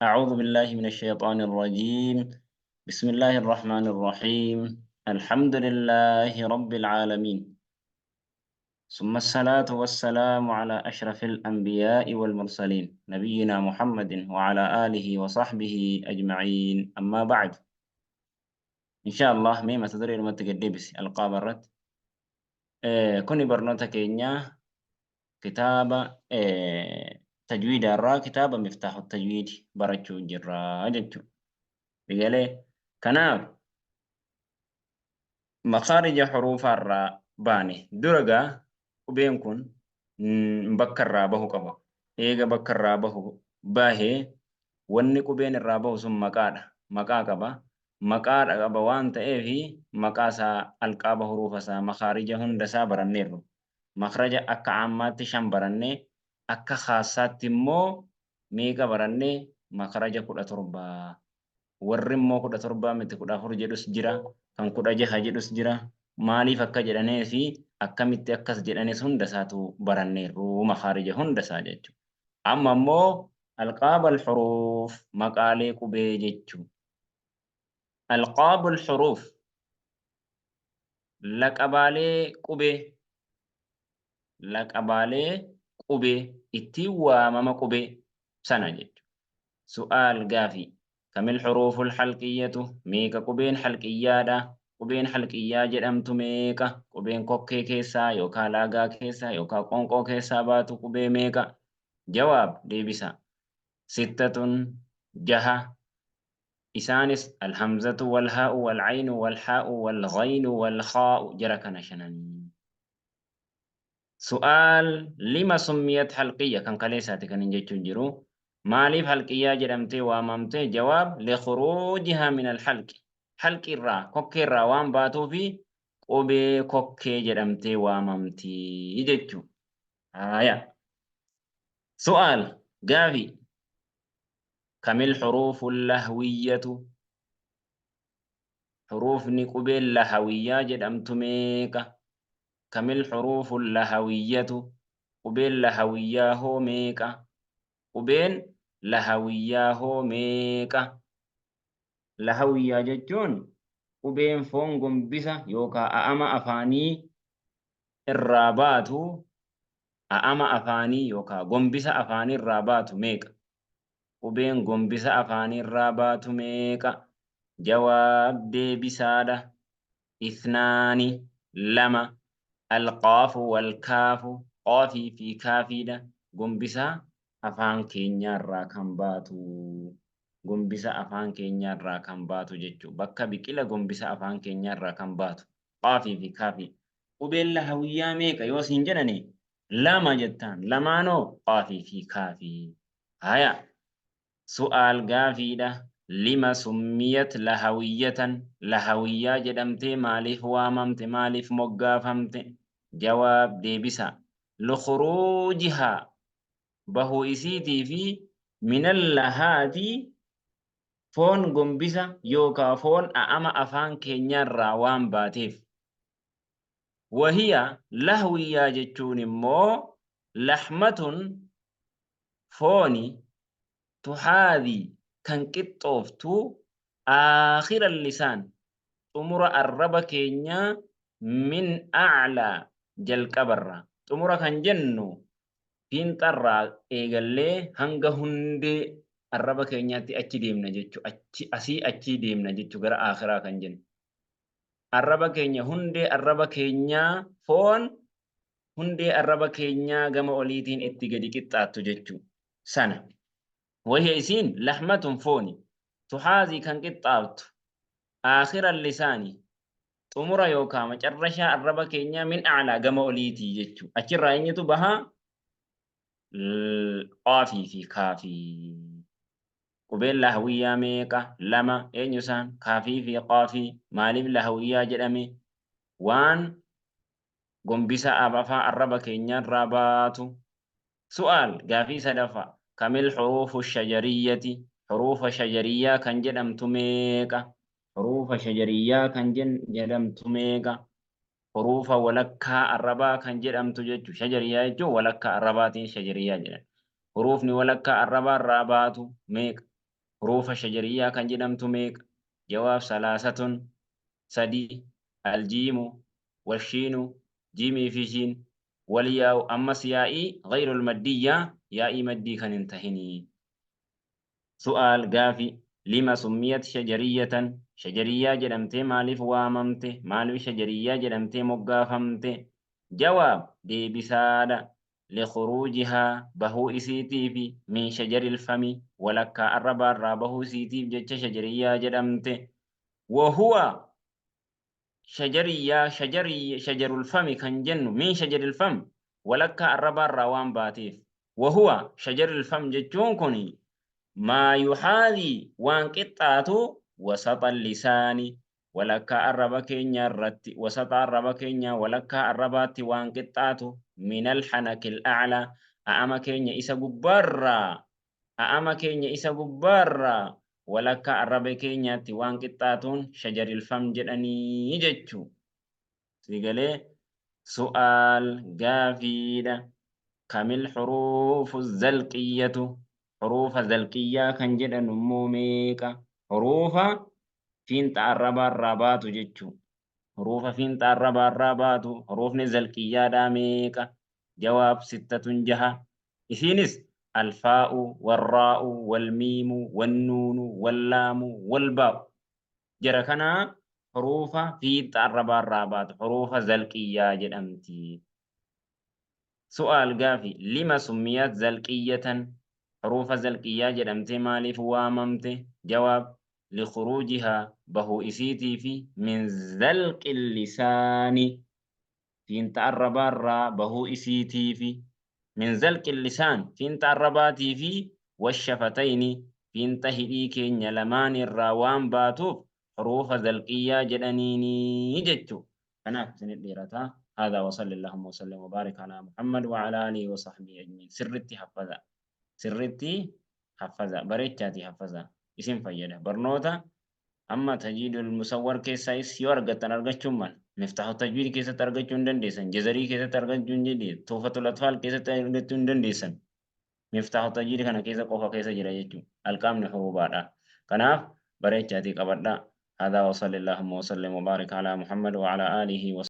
أعوذ بالله من الشيطان الرجيم. بسم الله الرحمن الرحيم. الحمد لله رب العالمين، ثم الصلاة والسلام على أشرف الأنبياء والمرسلين، نبينا محمد وعلى آله وصحبه أجمعين. أما بعد، إن شاء الله mee mata duree irratti gad deebisi alqaaba irratti. Kuni barnoota keenya kitaaba tajwiida irraa, kitaaba Miftaahu Tajwiid barachuu jirra jechuudha. Egalee kanaaf makaarija huruufaa irraa baane. Dura gaa qubeen kun bakka irraa bahu qaba. Eega bakka irraa bahu bahee, wanni qubeen irraa bahu sun maqaadha. Maqaa qaba. Maqaadha qaba waan ta'eef, maqaa isaa, alqaaba huruufa isaa, makaarija hunda isaa baranneerru. Makhraja akka aammaatti shan barannee, akka khaassaatti immoo meeqa barannee? Makhraja 17. Warri immoo 17 miti, 14 jedhus jira, kan 16 jedhus jira. Maaliif akka jedhanee fi akkamitti akkas jedhanis hunda isaatu baranneerru, makaarija hunda isaa jechuudha. Amma immoo alqaaba alxuruuf, maqaalee qubee jechuudha. Alqaabu alxuruuf, laqabaalee qubee, laqabaalee qubee, ittiin waamama qubee sana jechuudha. Su'aal, gaafii. Kamil xuruuful halqiyyatu? Meeqa qubeen halqiyyaadha? Qubeen halqiyyaa jedhamtu meeqa? Qubeen kokkee keessaa yookaan laagaa keessaa yookaan qoonqoo keessaa baatu qubee meeqa? Jawaab, deebisa. Sittatun, jaha. Isaanis alhamzatu walhaa'u wal'aynu walhaa'u walghaynu walkhaa'u, jara kana shananii. Su'aal, lima summiyat halqiyya? Kan kaleessaati kan hin jechuun jiru. Maaliif halqiyyaa jedhamtee waamamte? Jawaab, likhuruujihaa min alhalqi. Halqi irraa, kokkee irraa waan baatuufi qubee kokkee jedhamtee waamamti jechuu. Haaya. Su'aal, gaafii. Kamil xuruufu lahwiyyatu? Xuruufni qubeen lahawiyyaa jedhamtu meeqa? Kamil xuruufu lahawiyyatu? Qubeen lahawiyyaa hoo meeqa? Qubeen lahawiyyaa hoo meeqa? Lahawiyyaa jechuun qubeen foon gombisa yookaa a'ama afaanii irraa baatu, a'ama afaanii yookaa gombisa afaanii irraa baatu meeqa? Qubeen gombisa afaanii irraa baatu meeqa? Jawaab, deebisaadha. Ithnaani, lama. Alqaafu walkaafu, qaafii fi kaafiidha. Gombisa afaan keenyaa irraa kan baatu. Gombisa afaan keenyaa irraa kan baatu jechuudha. Bakka biqila gombisa afaan keenyaa irraa kan baatu. Qaafii fi kaafii. Qubeen lahawiyyaa meeqa yoo siin jedhani, lama jettaan. Lamaanoo qaafii fi kaafii. Haya. Su'aal, gaafiidha. Lima summiyat lahawiyyatan? Lahawiyyaa jedhamtee maaliif waamamte? Maaliif moggaafamte? Jawaab, deebisa. Lukhuruujihaa, bahuu isiitii fi, minal lahaati, foon gombisa yookaa foon a'ama afaan keenyaarraa waan baateef. Wahiya, lahwiyyaa jechuun immoo, lahmatun, fooni, tuhaadhi, kan qixxooftu, aakhira lisaan, xumura arraba keenyaa, min a'laa, jalqabarraa. Xumura kan jennu fiinxarraa eegallee hanga hundee arraba keenyaatti achi deemna jechu, achi asii achii deemna jechu. Gara aakhiraa kan jennu arraba keenya, hundee arraba keenyaa, foon hundee arraba keenyaa gama oliitiin itti gadi qixxaattu jechuu sana. Wahiya, isiin, lahmatun, fooni, tuhaazii, kan qixxaattu, aakhira lisaani, xumura yookaa macarrashaa arraba keenyaa, min a'laa, gama oliitii jechuu. Achirraa eenyutu bahaa? Qaafii fi kaafii. Qubeen lahawiyyaa meeqa? Lama. Eenyu isaan? Kaafii fi qaafii. Maaliif lahawiyyaa jedhame? Waan gombisa afaa arraba keenyaarraa baatu. Su'aal, gaafii sadaffaa. Kamil xuruufu shajariyyati? Xuruufa shajariyyaa kan jedhamtu meeqa? Xuruufa shajariyyaa kan jedhamtu meeqa? Xuruufa walakkaa arrabaa kan jedhamtu jechu. Shajariyyaa jechuun walakkaa arrabaatiin shajariyyaa jedhan. Xuruufni walakkaa arrabaa irraa baatu meeqa? Huruufa shajariyyaa kan jedhamtu meeqa? Jawaab salaasatun 3 aljiimu washiinu jiimii fi shiin walyaa'u ammas yaa'ii ghayrul maddiyyaa yaa'ii maddii kan hin tahinii. Su'aal gaafi lima summiyat shajariyatan shajariyyaa jedhamtee maaliif waamamte maaliif shajariyyaa jedhamtee moggaafamte Jawaab deebisaadha likhuruujihaa bahuu isiitiifi min shajaril fami walakkaa arrabaarraa bahuu isiitiif jecha shajariyyaa jedhamte wahuwa shajariyyaa shajarii shajarul fami kan jennu min shajaril fam walakkaa arrabaarraa waan baateef wahuwa shajaril fam jechuun kun maa yuhaadii waan qixxaatu wasaxa lisaani walakkaa arraba keenyaa irratti wasaxa arraba keenyaa walakkaa arrabaatti waan qixxaatu minal hanakil a'laa a'ama keenya isa gubbaarraa a'ama keenya isa gubbaarraa walakkaa arraba keenyaatti waan qixxaatuun shajaril fam jedhanii jechuu si galee su'aal gaafiidha kamil huruufu zalqiyyatu huruufa zalqiyyaa kan jedhan immoo meeqa huruufa fiinxa arrabaarraa baatu jechuu huruufa fiinxa arrabaarraa baatu huruufni zalqiyyaadhaa meeqa jawaab sittatun jaha isiinis alfaa'u warraa'u walmiimu wannuunu wallaamu walbaa'u jara kana huruufa fiinxa arrabaarraa baatu huruufa zalqiyyaa jedhamti. Su'aal gaafi lima summiyat zalqiyyatan huruufa zalqiyyaa jedhamtee maaliif waamamte? Jawaab likhuruujihaa bahuu isiitiifi min zalqi lisaani fiinxa arrabaarraa bahuu isiitiifi min zalqi lisaan fiinxa arrabaatiifi washafatayni fiinxa hidhii keenya lamaanirraa waan baatuuf huruufa zalqiyyaa jedhaniini jechu. Kanaaf isinit dheerata. Haadha wa salli Allahumma wa sallim wa baarik alaa Muhammad wa alaa alihi wa sahbihi ajma'iin. Sirritti haffaza. Sirritti haffaza. Bareechaati haffaza. Isin fayyada. Barnoota amma tajwiidul musawwar keessaayis yoo argattan argachuun mala. Miftaahu tajwiid keessatti argachuu hin dandeessan. Jazarii keessatti argachuu hin dandeessan. Tuufatul atfaal keessatti argachuu hin dandeessan. Miftaahu tajwiid kana keessa qofa keessa jira jechuudha. Alqaamni hurubaadha. Kanaaf bareechaatii qabadhaa. Haadhaa wa salli Allahumma wa sallim wa baarik alaa Muhammad wa alaa aalihi wa